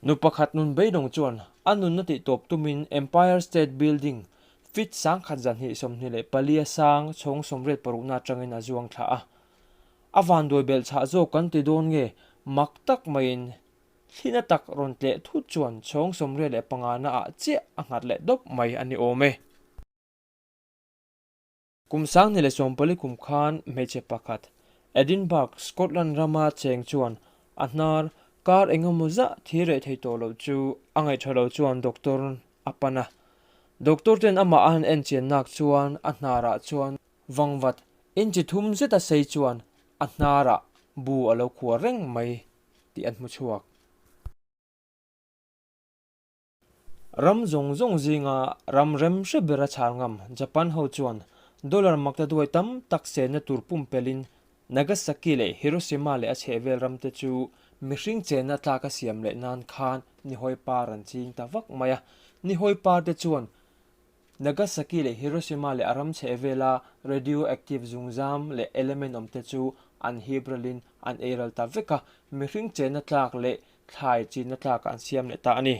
Nu pakhat nun beidawng chuan a nunna tihtawp tumin Empire State Building feet 1224 a sang chhawng 86 na atangin a zuang thla a. A vanduai belh chhah zawk kan ti dawn nge mak tak maiin thlina tak rawn tleh thut chuan chhawng 85 na ah chiah a nghat leh dawp mai a ni awm e. Kum 2014 kum khan hmeichhe pakhat Edinburgh, Scotland rama cheng chuan a hnar kar engemaw zah thi reh thei tawh loh chu a ngaihṭha lo chuan doctor a pan a. Doctor ten amah a han en chian nak chuan a hnarah chuan vangvat inchi thum zeta sei chuan a hnarah bu a lo khuar reng mai tih an hmu chhuak. Ram zawng zawng zinga ram rem hre bera chhar ngam Japan ho chuan dollar makta duai tam tak senna tur pumpelhin Nagasaki leh Hiroshima leh a chhehvel ramte chu mihring chenna tlaka siam leh nan khan nihawi par an ching ta vak mai a. Nihawi par te chuan Nagasaki leh Hiroshima leh a ram chhehvela radioactive zungzam leh element awmte chu an hip ralin an eiral ta vek a, mihring chenna tlak leh thlai chinna tlakah an siam leh ta a ni.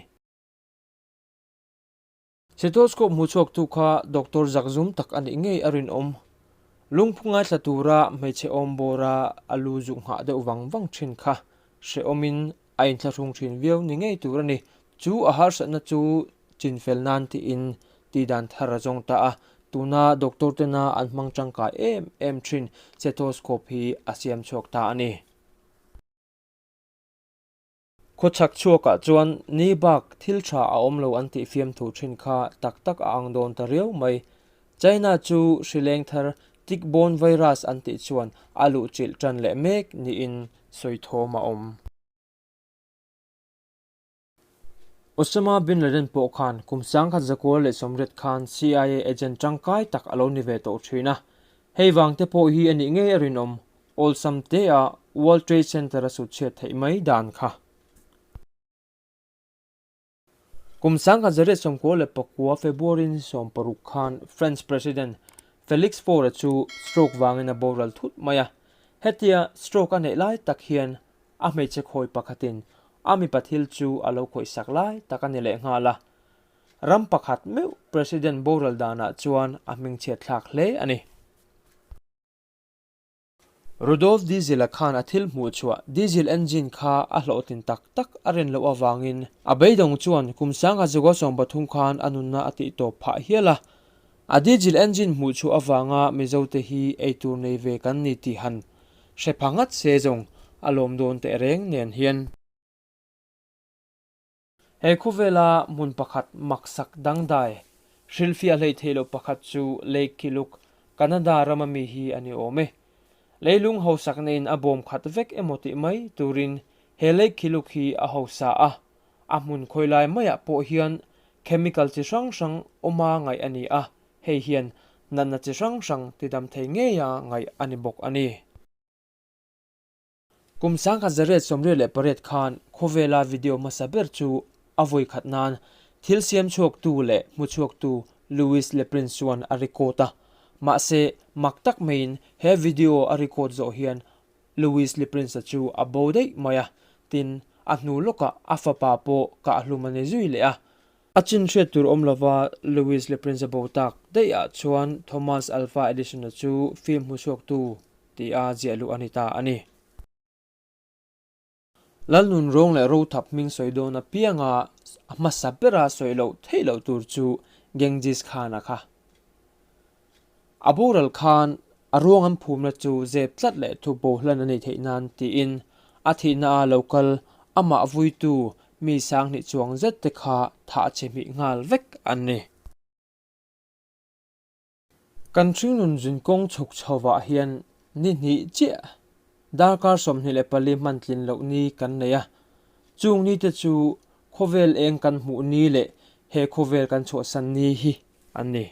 Stethoscope hmu chhuaktu kha doctor zakzum tak a nih ngei a rinawm. Lungphu ngaithla tura hmeichhe awm bawra a lu zuk nghah deuh vang vang thin kha hrehawmin a inthlahrung thin viau ni ngei tur a ni. Chu a harsatna chu chinfel nan tiin tihdan thar a zawng ta a, tuna doctor tena an hmang tangkai em em thin stethoscope hi a siam chhuak ta a ni. Khawchhak chhuakah chuan ni bak thil tha a awm lo an tih fiamthu thin kha tak tak a ang dawn ta riau mai. China chu hrileng thar tick-borne virus an tih chuan a luhchilh tan leh mek niin sawi thawm a awm. Osama bin Laden pawh khan kum 1980 khan CIA agent tangkai tak a lo ni ve tawh thin a. Hei vang te pawh hi a nih ngei a rinawm. Awlsam tea World Trade Center a sut chhiat theih mai dan kha. Kum 1999 February ni 16 khan French President Felix Faure chu stroke vangin a boral thut mai a. Hetia stroke a neih lai tak hian a hmeichhe khawi pakhatin a mipa thil chu a lo khawihsak lai tak a ni lehnghal a. Ram pakhat meuh President boral danah chuan a hmingchhiat thlak hle a ni. Rudolf Diesel-a khan a thil hmuh chhuah diesel engine kha a hlawhtlin tak tak a rin loh avangin a beidawng chuan kum 1973 khan a nunna a tihtawp phah hial a. A diesel engine hmuh chhuah avanga Mizote hi eitur nei ve kan ni tih han hre pha ngat se zawng a lawm dawn teh reng nen hian. He khawvela hmun pakhat maksak dangdai, hrilhfiah hleih theih loh pakhat chu Lake Kiluk, Canada rama mi hi a ni awm e. Leilung hausak neiin a bawm khat vek emaw tih mai turin he Lake Kiluk hi a hausa a, a hmun khawilai maiah pawh hian chemical chi hrang hrang awma ngaih a ni a, hei hian natna chi hrang hrang tidam thei ngeia ngaih a ni bawk a ni. Kum 1988 khan khawvela video hmasa ber chu a vawi khat nan thil siam chhuaktu leh hmu chhuaktu Louis Le Prince chuan a record a. Mahse, mak tak maiin he video a record zawh hian Louis Le Prince-a chu a bo daih mai a, tin, a hnu lawkah a fapa pawh kahhlum a ni zui leh a. A chin hriat tur awm lova Louis Le Prince-a bo tak daihah chuan Thomas Alva Edison-a chu film hmu chhuaktu tia ziah luh a ni ta a ni. Lalnun rawng leh rothap hming sawi dawn apianga a hmasa bera sawi loh theih loh tur chu Genghis Khan-a kha. A boral khan a ruang an phumna chu zep tlat leh thu bohlan a nih theih nan tiin a thihna a lo kal amah vuitu mi 2000 chuang zet te kha thah chhe hmih nghal vek an ni. Kan hringnun zinkawng chhuk chhovah hian ni hnih chiah darkar 24 hman tlin loh ni kan nei a, chung ni te chu khawvel eng kan hmuh ni leh he khawvel kan chhuahsan ni hi an ni.